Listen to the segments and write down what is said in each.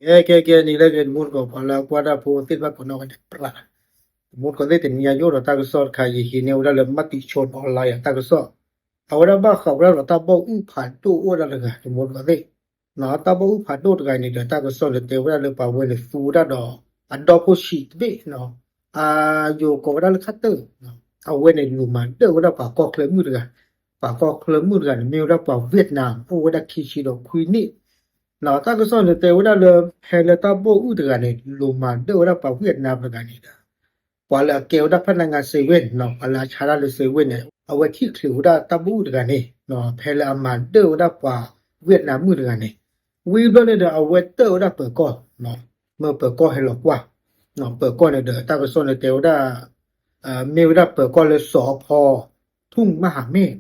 ကဲ ကဲ ကဲ နံၤလၢအဂ့ၤ တမူတကိး ပှၤလၢအကွၢ်တၢ်ဖိသ့ၣ်တဖၣ်ကိးနီၢ်ဂၤဒဲး ပြး တမူတကိးသ့ၣ် တနံၤအံၤ ယအိၣ်ဒီးတၢ်ကစီၣ်တခါ ယဟံးန့ၢ်ဝဲဒၣ်လၢ မၤတံၣ်ဆိ online အတၢ်ကစီၣ်, အဝဲဒၣ်ဘၣ်ဃးဝဲဒၣ်ဒီးတၢ်ဘီၣ်အုၣ်ဖးဒိၣ်အိၣ်ဝဲဒၣ်တဂၤ တမူတကိးသ့ၣ်, တၢ်ဘီၣ်အုၣ်ဖးဒိၣ်တဂၤန့ၣ်ဒီး တၢ်ကစီၣ်န့ၣ်တဲဝဲဒၣ်လၢပှၤဝဲန့ၣ်သူဝဲဒၣ်ဒီး အဒီဖိဆံးတဘ့ၣ်, ယိၤကိးဝဲဒၣ်လၢခါတၢၢ်, အဝဲန့ၣ်လူၤမၤဒၢၣ်ဝဲဒၣ်ပှၤကီၢ်ချၢမုၣ်တဂၤ, ပှၤကီၢ်ချၢမုၣ်တဂၤန့ၣ် မ့ၢ်ဝဲဒၣ်ပှၤ Vietnam အိၣ်ဝဲဒၣ်ခံဆံဒီးခွံနံၣ်, တၢ်ကစီၣ်န့ၣ်တဲဝဲဒၣ်လၢ ဖဲလၢတၢ်ဘီၣ်အုၣ်တဂၤန့ၣ် လူၤမၤဒၢၣ်ဝဲဒၣ်ပှၤ Vietnam တဂၤန့ၣ်ဒီး ပှၤလၢအကဲဝဲဒၣ် ဖနၢ်ငါ စ့ဝ့ၣ် ပှၤလၢအဆါတၢ်လၢ စ့ဝ့ၣ် န့ၣ် အဝဲထံၣ်ချုးဝဲဒၣ်တၢ်ဘီၣ်အုၣ်တဂၤန့ၣ်, ဖဲလၢအမၤဒၢၣ်ဝဲဒၣ်ပှၤ Vietnam မုၣ်တဂၤန့ၣ်, ဝံၤဘျီန့ၣ်ဒီး အဝဲတၢၣ်ဝဲဒၣ်ပၢၤကီၢ်, မၢပၢၤကီၢ်ဟဲလီၤကွၢ်, ပၢၤကီၢ်န့ၣ်ဒီး တၢ်ကစီၣ်န့ၣ်တဲဝဲဒၣ် မ့ၢ်ဝဲဒၣ်ပၢၤကီၢ်လၢစီၤအဖီ ထူၣ်မဟါမ့ၢ်,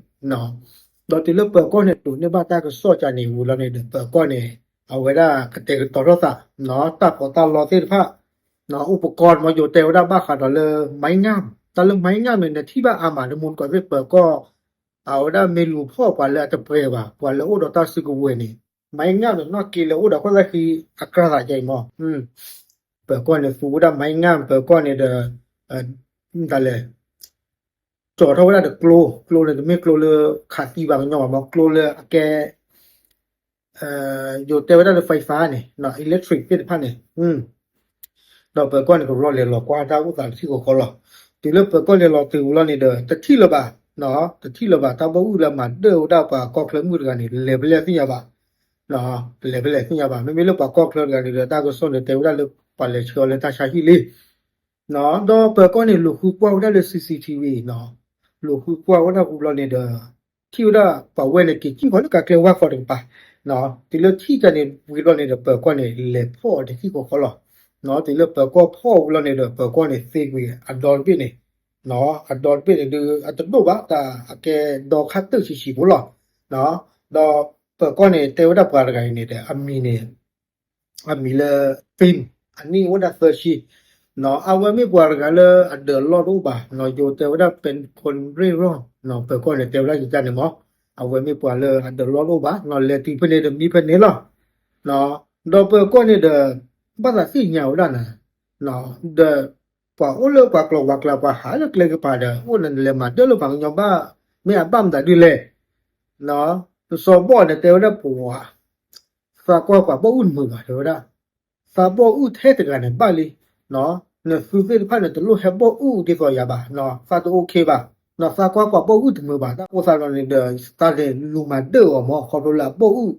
ဒီးတုၤလၢပၢၤကီၢ်န့ၣ် တိာ်န့ၢ်ဘၣ်တၢ်ကစီၣ်ကန့ၣ်ဝံၤလီၤန့ၣ်ဒီး ပၢၤကီၢ်န့ၣ် အဝဲဒၣ်ကတဲာ်ကတီၤထီၣ်သး, တၢ်ပီးတၢ်လီသ့ၣ်တဖၣ်, အိၣ်ပကီၢ်မ့ၢ်ယိၤတဲဝဲဒၣ်ဘၣ်ဃးဒီးလၢ မိုင်းငမ်, တၢ်လၢ မိုင်းငမ် န့ၣ် နထံၣ်ဘၣ်အါမး တမူတကိးသ့ၣ် ပၢၤကီၢ်, အဝဲဒၣ်မ့ၢ်လူၤဖီၣ်ပှၤလၢအတပှဲၤဘၣ် ပှၤလၢအိၣ်ဒီးတၢ်စုကဝဲၤန့ၣ်, မိုင်းငမ် န့ၣ် နီၢ်က့လၢအိၣ်ဒီးကီၢ်သၣ်ဃံအကြၢးသးကဲအံၤမး, ပၢၤကီၢ်န့ၣ်သူဝဲဒၣ် မိုင်းငမ် ပၢၤကီၢ်န့ၣ်ဒီး ဒ်လဲၣ် ကၠီၤထီၣ်ဝဲဒၣ်ဒီးကျိ, ကျိန့ၣ် တမ့ၢ်ကျိလၢခးသံဘၣ်ကညီဘၣ်မး ကျိလၢအကဲ ယိၤတဲဝဲဒၣ်လၢ ไฟฟ้า န့ၣ် electric သ့ၣ်တဖၣ်န့ၣ်, ဒီးပၢၤကီၢ်န့ၣ် ကရီလဲၤလီၤကွၢ်တၢ်အိၣ်သးတထံၣ်ဃီဃီလီၤ. တုၤလၢပၢၤကီၢ်လဲၤလီၤတုၤဝံၤလီၤန့ၣ်ဒီး တထံၣ်လၢၤဘၣ်, တထံၣ်လၢၤဘၣ် တၢ်ဘီၣ်အုၣ်လၢအမၤဒၢၣ်ဝဲဒၣ်ပှၤကီၢ်ချၢမုၣ်တဂၤန့ၣ် လဲၤဖဲလဲၣ်သ့ၣ်ညါဘၣ်, လဲၤဖဲလဲၣ်သ့ၣ်ညါဘၣ်. မ့မ့ၢ်လၢပှၤကီၢ်ချၢတဂၤန့ၣ်ဒီး တၢ်ကစီၣ်န့ၣ်တဲဝဲဒၣ်လၢပှၤလဲၤဆှၢအီၤလၢတၢ်ဆါဟံၣ်လံ ဒီးပၢၤကီၢ်န့ၣ် လူၤဃုကွၢ်ဝဲဒၣ်လၢ CCTV, လူၤဃုကွၢ်ဝဲဒၣ်ဝံၤဘျီန့ၣ်ဒီး ထံၣ်ဝဲဒၣ်ပှၤဝဲန့ၣ် က့ၤကံၣ်ဃီလၢကးကျဲဝါဃီတကပၤ, တုၤလၢထံၣ်တၢ်န့ၣ်ဝံၤဘျီန့ၣ်ဒီး ပၢၤကီၢ်န့ၣ် လဲၤဖီၣ်အီၤတထံၣ်ဃီဃီလီၤ. တုၤလၢပၢၤကီၢ်ဖီၣ်ဝံၤဘျီန့ၣ်ဒီး ပၢၤကီၢ်န့ၣ်သ့ကွံာ်အဒီတဘ့ၣ်န့ၣ်, အဒီတဘ့ၣ်န့ၣ်ဒုး အတဒိၣ်ဘၣ် တၢ်အကဲဒီခါတၢၢ်ဆံးဆံးဖိလီၤ. ဒီးပၢၤကီၢ်န့ၣ် တဲဝဲဒၣ်ပှၤတဂၤအံၤန့ၣ်ဒီး အမံၤန့ၣ် အမံၤလၢ Tim, အနံၣ်အိၣ်ဝဲဒၣ်သၢဆံ, အဝဲမ့ၢ်ပှၤတဂၤလၢအဒၢးလီၢ်တအိၣ်ဘၣ်, ယိၤတဲဝဲဒၣ် เป็นคนเร่ร่อน, ပၢၤကီၢ်န့ၣ် တဲဝဲဒၣ်ယကန့ၣ်မး, အဝဲမ့ၢ်ပှၤလၢအဒၢးလီၢ်တအိၣ်ဘၣ်, လဲၤတုၤဖဲန့ၣ်ဒီးမံဖဲန့ၣ်လီၤ. ဒီးပၢၤကီၢ်န့ၣ်ဒီး ဘၣ်သးသ့ၣ်ညါဝဲဒၣ်နၤ, ဒီးပှၤအိၣ်လၢပှၤကျိၤဝဲၤကျါ ပှၤဟးလၢကျဲကပၤဒီး အိၣ်နလဲၤမၤဒၢၣ်လၢပှၤကညီဘၣ်, မ့ၢ်အဘၣ်မတၤဒုလဲၣ် စီၤဘီၣ်န့ၣ်တဲဝဲဒၣ်ပှၤ, သးကွၢ်ပှၤဘီၣ်အုၣ်တမုာ်ဘၣ် တဲဝဲဒၣ်, သးဘီၣ်အုၣ်ထဲတဂၤန့ၣ်ဘၣ်လံ, နသုသ့ၣ်တဖၣ်န့ၣ် တလိၣ်ဟဲဘီၣ်အုၣ်ဒ်သိးယၤဘၣ်, သးတ OK ဘၣ်, သးကွၢ်ပှၤဘီၣ်အုၣ်တမုာ်ဘၣ်, တၢ်အိၣ်သးလီၤန့ၣ်ဒီး သးန့ၣ်လူၤမၤဒၢၣ်အီၤမး ခီဖျိလၢအဘီၣ်အုၣ်,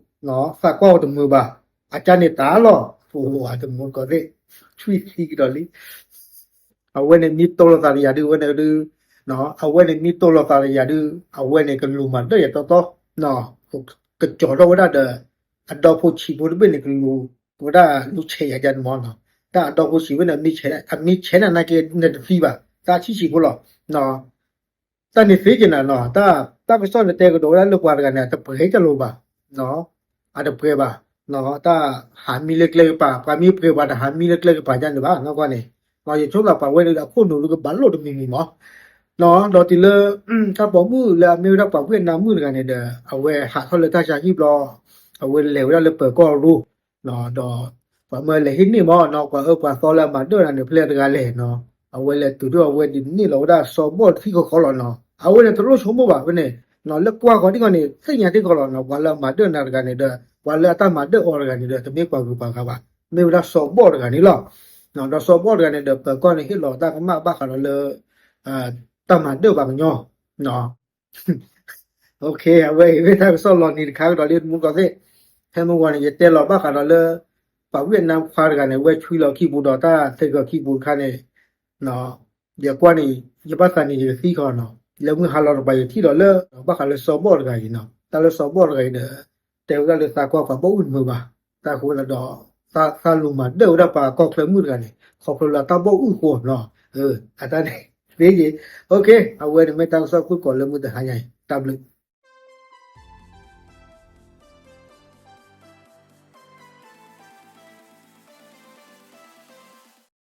သးကွၢ်အီၤတမုာ်ဘၣ်, အကါန့ၣ်တၢ်လီၤ, ပှၤတမူတကိးသ့ၣ်, ထွံၣ်သံကဒီးလံ အဝဲန့ၣ်မ့ၢ်တိၢ်လိာ်သးဒီးယၤဒုး အဝဲန့ၣ်ဒုး, အဝဲန့ၣ်မ့ၢ်တိၢ်လိာ်သးဒီးယၤဒုး အဝဲန့ၣ်ကလူၤမၤဒၢၣ်ယၤတီတီ, ကကၠီၤထီၣ်ဝဲဒၣ်ဒီး အဒီဖိဆံးဖိတဘ့ၣ်န့ၣ် ကလူၤဝဲဒၣ်လူၤဆဲးယၤဒ်န့ၣ်မး, တၢ်အဒီဖိဆံးဝဲန့ၣ် အမ့ၢ်ဆဲးနၤနာ်က့ နတသံဘၣ်, တၢ်ဆံးဆံးဖိလီၤ. တၢ်န့ၣ်သ့က့ၤနၤနီၤ, တၢ်ကစီၣ်န့ၣ်တဲကဒီးဝဲဒၣ်လၢပှၤတဂၤန့ၣ် အတပှဲၤကလိာ်ဘၣ်, အတပှဲၤဘၣ်, တၢ်ဟးမံလၢကျဲကပၤ, ပှၤမ့ၢ်ပှဲၤပှၤတဟးမံလၢကျဲကပၤဒ်န့ၣ်ဘၣ်, နီၢ်ကွၢ်န့ၣ်, ယဆိသးပှၤဝဲဒၣ်အခိၣ်နူာ်ဒုးကဘၣ်လိၣ်တမံၤမံၤမး, ဒီးတုၤလၢ တၢ်ပိာ်မုၣ်လၢအမ့ၢ်ဝဲဒၣ်ပှၤဝ့ၢ်နါမုၣ်တဂၤန့ၣ်ဒီး အဝဲဟးထီၣ်လၢတၢ်ဆါဟံၣ်ဘျီ, အဝဲလဲၤဝဲဒၣ်လၢပၢၤကီၢ်အရိ, ဒီးပှၤမၢလဲၤဟံးန့ၢ်မးနီၤ, ပှၤအၢပှၤသီလၢအမၤဒၢၣ်နၤန့ၣ် ဖဲလဲၣ်တဂၤလဲၣ်နီၤ, အဝဲလဲၤတုၤဒၣ်အဝဲဒ်န့ၣ်လီၤဝဲဒၣ်စီၤဘီၣ်တထံၣ်ဃီဃီလီၤနီၤ, အဝဲန့ၣ်တလိၣ်ဆိကမိၣ်ဘၣ်ဖဲန့ၣ်, လၢကွၢ်ဃီဒ်ဃီန့ၣ် သ့ၣ်ညါတ့ၢ်ဃီလီၤနီၤ, ပှၤလၢအမၤဒၢၣ်နၤတဂၤန့ၣ်ဒီး ပှၤလၢအတၢ်မၤဒၢၣ်အီၤတဂၤန့ၣ်ဒီး တမ့ၢ်ပှၤဂုၤပှၤဂၤဘၣ်, မ့ၢ်ဝဲဒၣ်စီၤဘီၣ်တဂၤန့ၣ်လီၤ. ဒီးစီၤဘီၣ်တဂၤန့ၣ်ဒီး ပၢၤကီၢ်န့ၣ်ဟ့ၣ်လီၤတၢ်ကမၣ်ဘၣ်ဃးဒီးလၢ တၢ်မၤဒၢၣ်ပှၤကညီ အဝဲအံၤမ့ၢ်တၢ်ကစီၣ်လီၤနံၤတခါကဒီးလံ တမူတကိးသ့ၣ်, ဖဲမုၢ်ဂီၤန့ၣ် ယတဲလီၤဘၣ်ဃးဒီးလၢ ပှၤဝ့ၢ်နါခွါတဂၤန့ၣ် ဝဲဆွံလီၤခံပူၤဒီးတၢ်သဲကီၤခံပူၤတခါန့ၣ်, ယကွၢ်န့ၣ် ယဘၣ်သးန့ၣ်ယကသံဃီနီၤ, လၢမုၢ်ဟါလီၤတပၤယထံၣ်ဒီးလၢ ဘၣ်ဃးလၢစီၤဘီၣ်တဂၤအံၤနီၤ, တၢ်လၢစီၤဘီၣ်တဂၤအံၤဒီး တဲဝဲဒၣ်လၢသးကွၢ်ပှၤဘီၣ်အုၣ်တမုာ်ဘၣ်, တၢ်ဃိဒီး သးလူၤမၤဒၢၣ်ဝဲဒၣ်ပှၤကီၢ်ချၢမုၣ်တဂၤန့ၣ် ခီဖျိလၢတၢ်ဘီၣ်အုၣ်အဃိနီၤ, အတၢ်န့ၣ် သ့ယ့ၣ်, အဝဲန့ၣ်မ့ၢ်တၢ်ကစီၣ်ခိၣ်ကိးလၢမုၢ်တဟါညါအံၤ တၢ်ဘျုး